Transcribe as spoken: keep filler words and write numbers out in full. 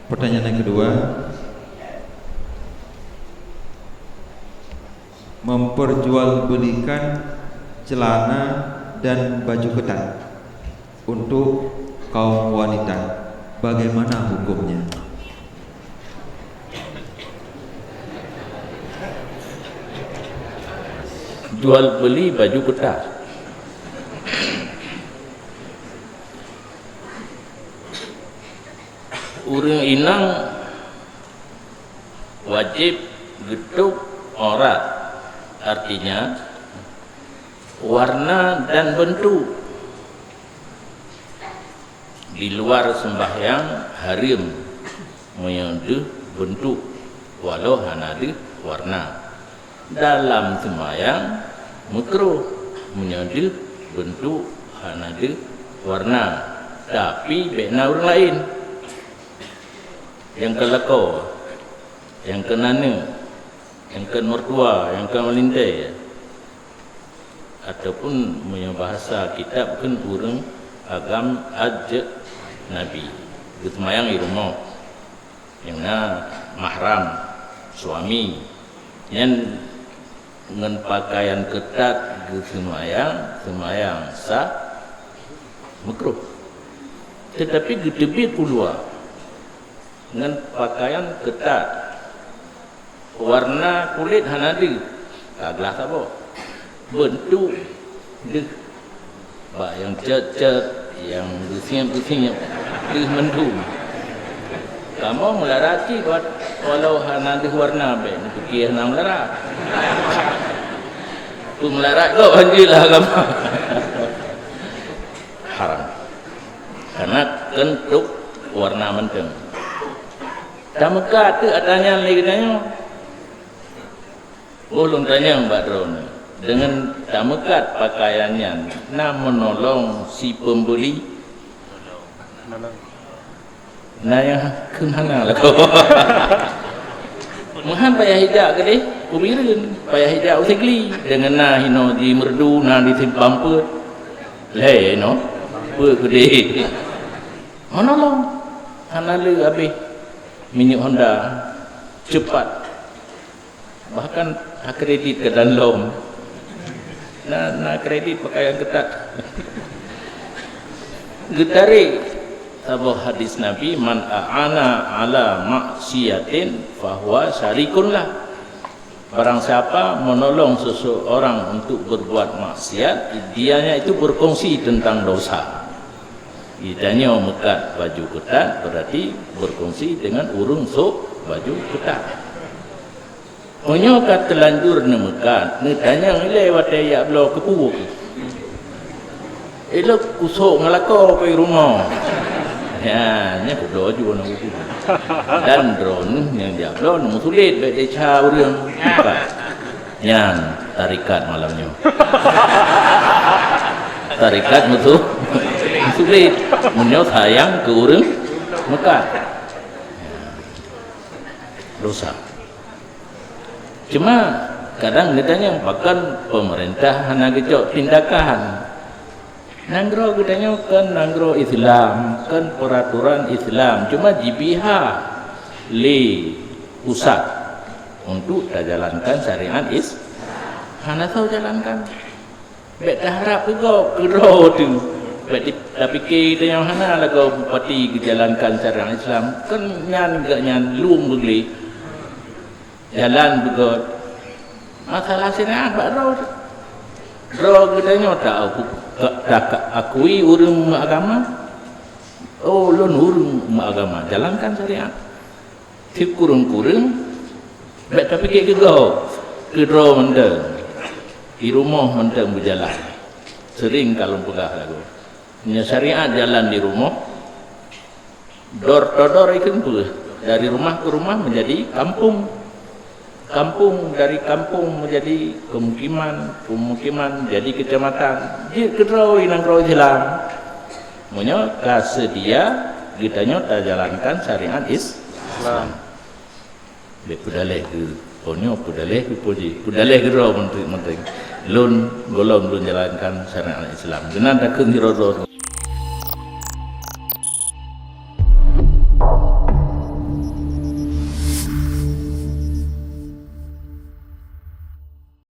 Pertanyaan yang kedua, memperjualbelikan celana dan baju ketat untuk kaum wanita, bagaimana hukumnya? Jual beli baju ketat. Ureuëng inong wajéb geutôb aurat, artinya warna dan bentuk. Di luar seumbahyang hareuem meunyoe deuh bentuk, walau hana deuh warna. Dalam seumbahyang meukruh meunyoe deuh bentuk hana deuh warna, tapi bék na ureuëng laén. Nyang keu lakoe, nyang keu aneuk, nyang keu meutuah, nyang keu meulintée, ataupun meunyoe bahasa kitab kheun ureuëng agam ajnabi, geuseumayang di rumoh, nyang na mahram, suami, nyan ngon pakaian keutat geuseumayang, seumayang sah, meukruh. Teutapi geuteubiet u luwa ngon pakaian keutat, warna kulét hana deuh, ka glah saboh, beuntuk deuh. Bak nyang cot-cot, nyang geusieb-geusieb, deuh mandum. Kamoe meulara cit, walau hana deuh warna, bék neupiké hana meulara. Peue meulara gob hanjeuet lah agama. Haram. Karena keuntôb warna mantong. Tameukat teuk atra nyan lé geutanyoe. Boh lôn tanyong bak droeneuh, deungon tameukat pakaian nyan na meunolong si peumbeuli? Na nyang kheun hana lagoe. Meuhan payah ijak keudeh u Bireuen, payah ijak u Sigli, deungon na hinoe di Meureudu, na di Simpang Peuet. Lhèe inoe, peuet keudeh. Meunolong, hana le habéh minyeuk Honda, cepat. Bahkan akredit keu danlom. Na, na kredit pakaian keutat. Geutarek saboh hadis Nabi, "Man a'ana ala maksiatin fahuwa syarikun lah." Barang siapa menolong seseorang untuk berbuat maksiat, dianya itu berkongsi tentang dosa. Geutanyoe meukat baju keutat, berarti berkongsi dengan ureuëng sôk baju keutat. Meunyoe ka teulanjur neumeukat, neutanyong ilée watée jak bloe keupeue. Ilok kusok ngon lakoe pih rumoh. Ya, nyan peubloe ju na udu. Dan droeneuh nyang jak bloe neumeusulet bék desya ureuëng. Nyan tarikat malam nyoe. Tarikat meusu-, meusulet. Meunyoe sayang keu ureuëng meukat. Dosa. Cuma kadang neutanyong, pakon pemerintah hana geucok tindakan? Nanggroe geutanyoe kan nanggroe Islam, kan peraturan Islam, cuma jipiha lé pusat untuk tajalankan syariat Is-, hana soe jalankan. Bék taharab keu gob, keu droe teuh. Bék di-, tapike tanyoe hana lagoe bupati geujalankan syariat Islam. Kan nyan geuh nyan lom beugléh. Jalan beugöt. Masalah syariat bak droe teuh. Droe geutanyoe ta-, ta-, akui ureuëng meuagama. Oh, lôn ureuëng meuagama, jalankan syariat. Sikureueng-kureueng, bék tapike keu gob, keu droe mantong. Di rumoh mantong beujalan. Sering ka lôn peugah lagoe. Nyoe syariat jalan di rumoh, door to door ikheun peue? Dari rumah ke rumah menjadi kampung. Kampung, dari kampung menjadi pemukiman, pemukiman jadi kecamatan. Jeuet keudroe nanggroe Islam. Meunyoe ka seudia, geutanyoe tajalankan syariat Is-, Islam. Bék peudaleh keu, oh nyoe peudaleh keu puji. Peudaleh keudroe meuntri-, meuntri. Lôn, gohlom lôn jalankan syariat Islam. Keunan takheun sidroe-droe.